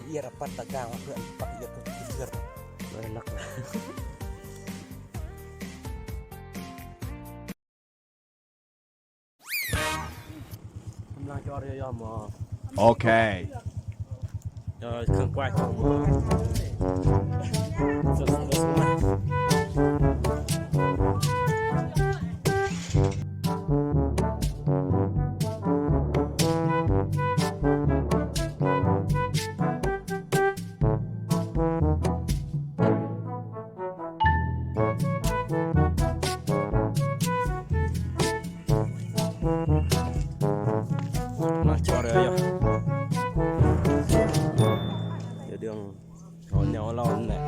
Ia rapat tagang, aku rapat ia tu tidur. Enak. ກຳລັງຈະອອກເຮືອຍອມບໍ່? ໂອເຄ ເອີ ເຄື່ອງກວາດເຄື່ອງມື ເຄື່ອງ ເຄື່ອງສະໝັກ ມາຈອດເລີຍ ດຽວເລື່ອງເຮົາແນວເລົ່ານັ້ນແຫຼະ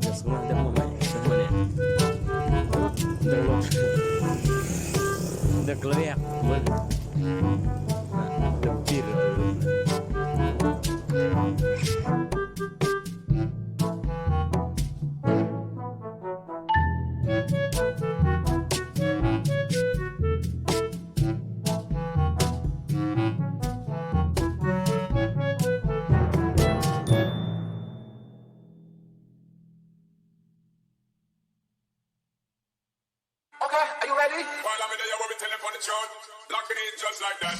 ດຽວສະໝັກເລື່ອງມາໃໝ່ ເລື່ອງມານີ້ ເລື່ອງລົດ ເລື່ອງກະແວກເບິ່ງ ເລື່ອງຈີນ. Okay, are you ready? While I'm in there, we be telling on the tune. Lock it in just like that.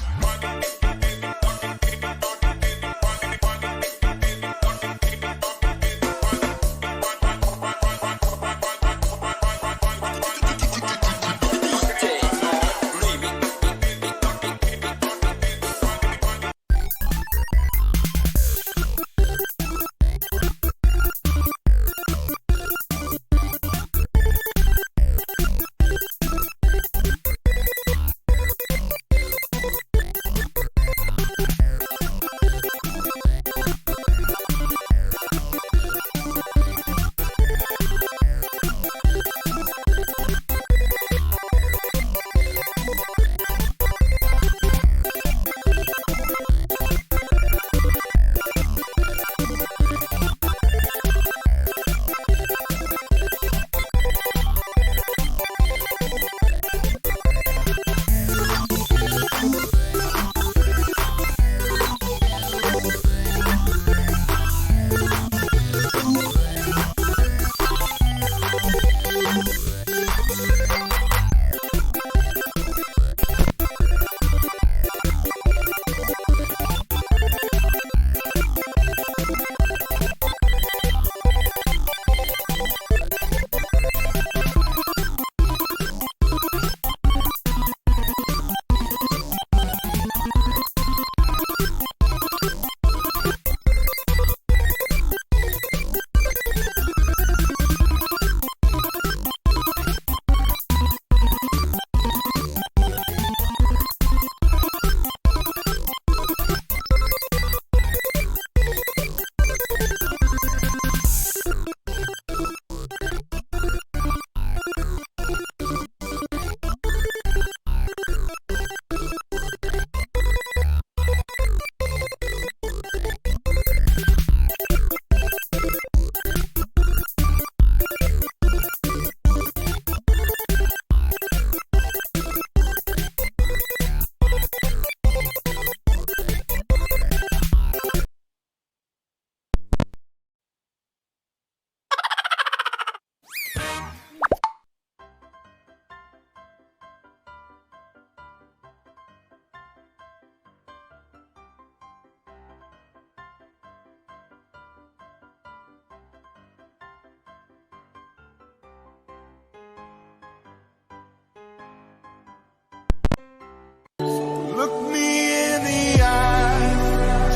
Look me in the eye,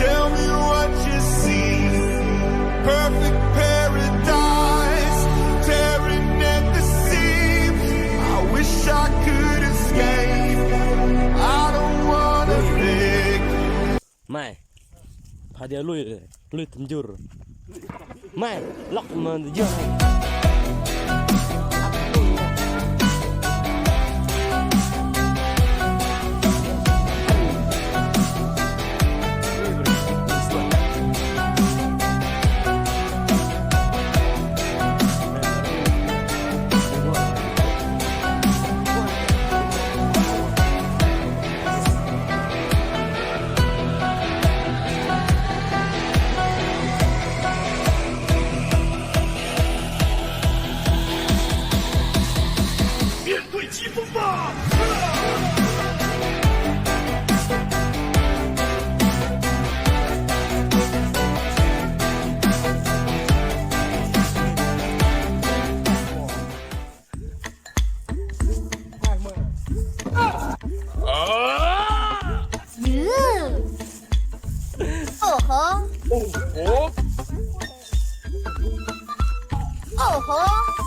tell me what you see. Perfect paradise, tearing at the seams. I wish I could escape. I don't wanna beg. ມາ ພາດຽວລຸຍເລີຍ ລຸຍຕຳຈຸລ ມາ ລັອກມັນເຢີ. ໂອ້ໂຫ ໂອ້ໂຫ ໂອ້ໂຫ ໂອ້ໂຫ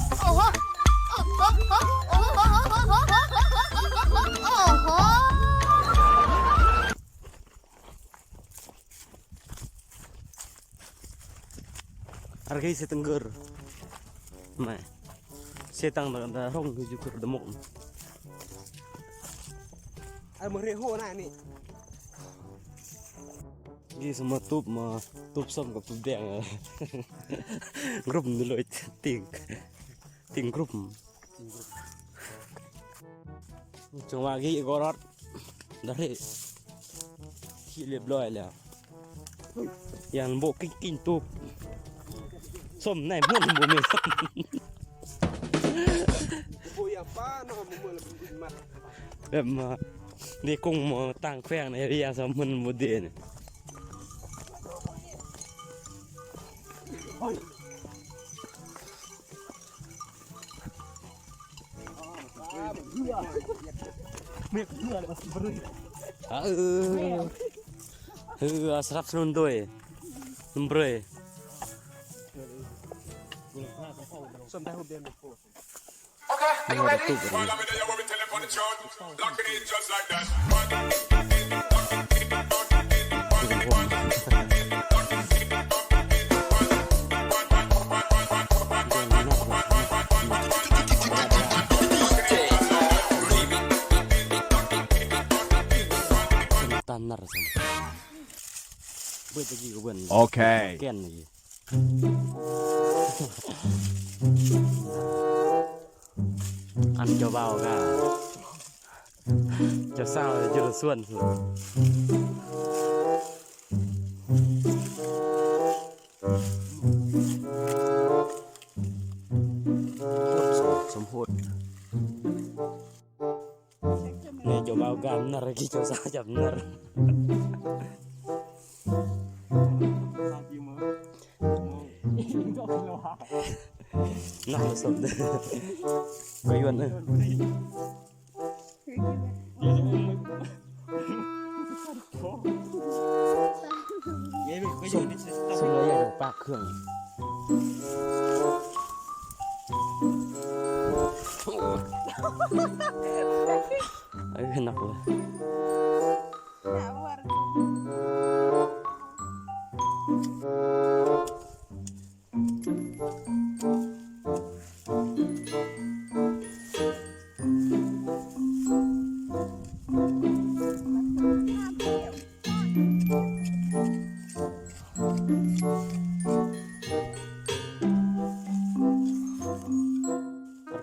ໂອ້ໂຫ ໂອ້ໂຫ ໂອ້ໂຫ ໂອ້ໂຫ ໂອ້ໂຫ ໂອ້ໂຫ. Argi setengger. Mai. Setang da, da rong ju ker demok. Ai mo reho na ni. Gi sama tup ma, tup som ka tup deng. Grup ni loi ting. Ting grup. ຈັງຫວະກີ້ກໍລອດ ໄດ້ທີ່ລຽບລ້ອຍແລ້ວ ຢ່າງໂບກິນ ກິນຕູບ ສົ້ມໃນເຮືອນບໍ່ມີ ແບບວ່າ ເດກົງໝໍຕ່າງແຂວງໃນເອເຣຍຊະ ມັນບໍ່ເດນີ້. ເອີ ເອີ ສະໜັບສະໜູນໂດຍນ້ຳເບຣຍ. ໂອເຄ ອັນເຈົ້າບ່າວກະເຈົ້າສາວຢູ່ລະສວນພຸ້ນ ສົມໂພດ. ແມ່ເຈົ້າບ່າວກາມນາ ເຈົ້າສາວຈັບນາ ນັກສົມເດີ ກໍຍວນເອີ ສົມລະຍະຈາກປາກເຄື່ອງ. ເອີ ໜັກເລີຍ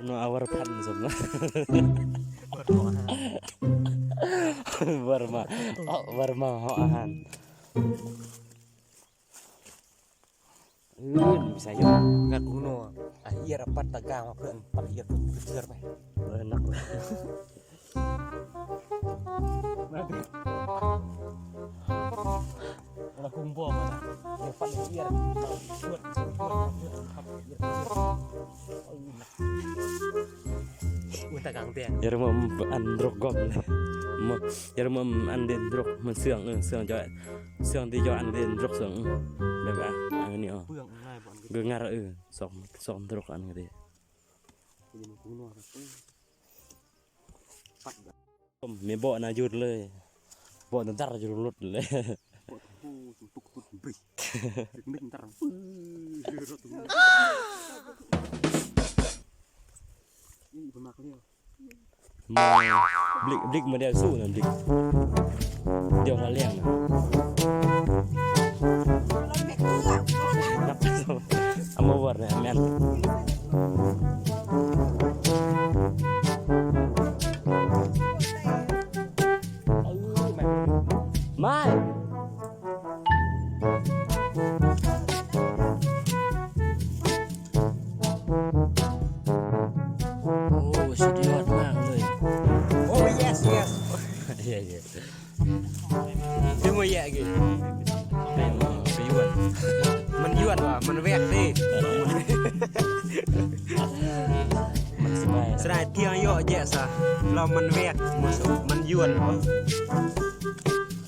Karno awar pan semua. Warma. Oh, warma ho ahan. Ưນ ໄປໃສຢູ່ ກັດຫູໜໍ່ ອາ ເອີຍ ປັດຕະກາມາເພື່ອນ ປັດເອີຍ ເພື່ອນໄປ ເອີ ໜັກເລີຍ ລະຄຸງບໍ່ມານະ ເອີຍ ປັດເອີຍ ຊວດ ຊວດ ຊວດ ຄັບ ເອີຍ ອຸນຕະກາງແດງ Yarım an drok gom. Yarım an den drok, men siang, siang jai. Siang di jai an den drok siang. Baba, an ni o. Gengar e, sok, sok drok an gede. Me bo na jur le. Bo na dar jur lut le. Ih, pemak liau. Blik, blik ma diew su na blik. Diew la liang na. Ama war na men. Mai. ໂອ້ ສຸດຍອດມາກເລີຍ ໂອ້ ເຢສ ເຢສ ເຢ ເຢ ຄືບໍ່ແຍະກີ ໄປຍວນ ມັນຍວນວ່າ ມັນແວກເດ້ ມັນ ສະໄດ໋ ທຽງເຍາະແຍະຊະ ລາວມັນແວກ ມັນຢວນ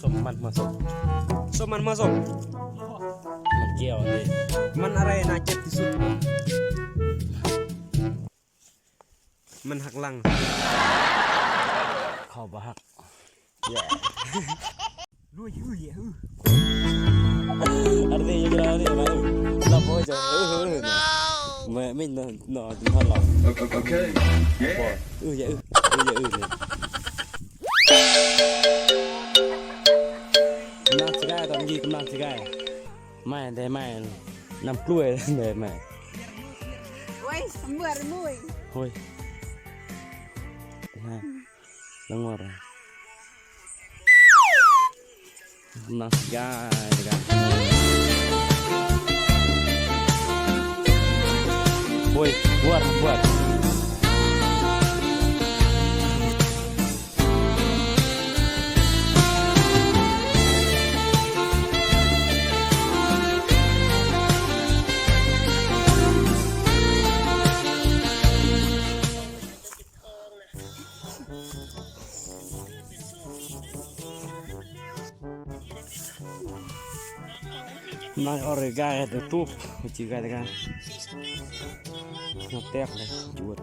ສົ້ມມັນ ສົ້ມມັນ ສົ້ມ ມັນແກ້ວນີ້ ມັນອະໄລໜ້າເຈັບທີ່ສຸດ? ມັນຫັກຫຼັງ ເຂົາບໍ່ຫັກ ເຢ ລຸຍ ອື ເຢ ອື ອັນນີ້ຢູ່ແລ້ວນີ້ ມາ ເອີ ລະບໍ່ຈະ ເອີ ເອີ ເອີ ເອີ ແມ່ນ ເນາະ ເນາະ ເນາະ ເນາະ ໂອເຄ ເຢ ອື ເຢ ອື ອື ເຢ ອື ນີ້ ກຳລັງຊິໄດ້ ຕອນນີ້ກຳລັງຊິໄດ້ ໄມ້ໄດ້ ໄມ້ ນ້ຳກ້ວຍໄດ້ໄມ້ ໂອ້ຍ ເໝືອນມຸ້ຍ ໂອ້ຍ ນະ ລະງວດ ນະ ກາ ກາ ໂອ້ຍ ງວດ ງວດ. ນາຍອອເຣກາ ເຮັດຕູບ ຈິກາ ມາແຕກເລີຍ ຈວດ.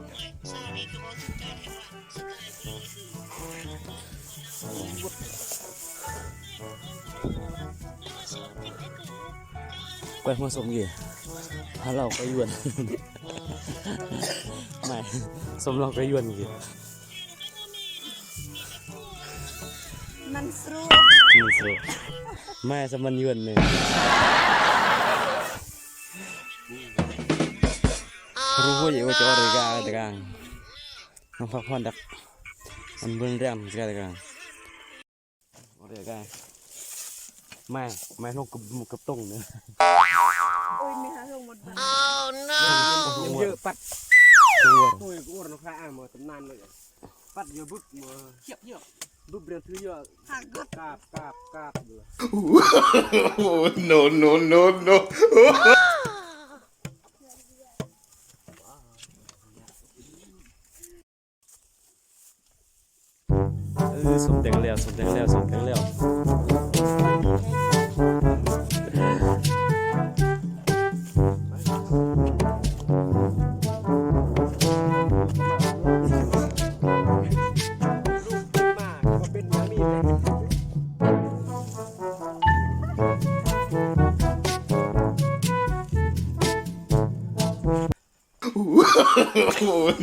ກວຍຫົວສົ້ມກີ້ ຫາເຫຼົ້າກວຍຢວນ ແມ່ ສົ້ມເຫຼົ້າກວຍຢວນກີ້ ມັນສະຫຼຸບ ມັນສະຫຼຸບ ແມ່ ສະມັນຢວນນີ້ ຮູ້ເຢ ໂອຈອເຣກາ ຕະກາງ ນອນພັກຜ່ອນດັກ ມັນເບິ່ງແດງ ຕະກາງ ໂອເຄ ໄດ້ ໄດ້ ແມ່ ແມ່ລົງກັບ ກັບຕົງເດີ ໂອ້ຍ ມີຫາລົງໝົດ ໂອ້ ໂນ ເຢີະ ປັດ ໂອ້ຍ ໂອ້ຍ ນະພະ ອາ ມາຕຳນານເລີຍ ປັດເຢີະ ບຶບ ມາ ຄຽບເຢີະ ບຶບ ເລື່ອງຖືເຢີະ ຫາກຶດ ກາບ ກາບ ກາບ ໂອ້ ໂນ ໂນ ໂນ ໂນ. ເອີ ສົມແດງແລ້ວ ສົມແດງແລ້ວ ສົມແດງແລ້ວ ມາກໍເປັນຢ່າງນີ້ແຫຼະ.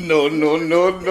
ໂນ ໂນ ໂນ ໂນ.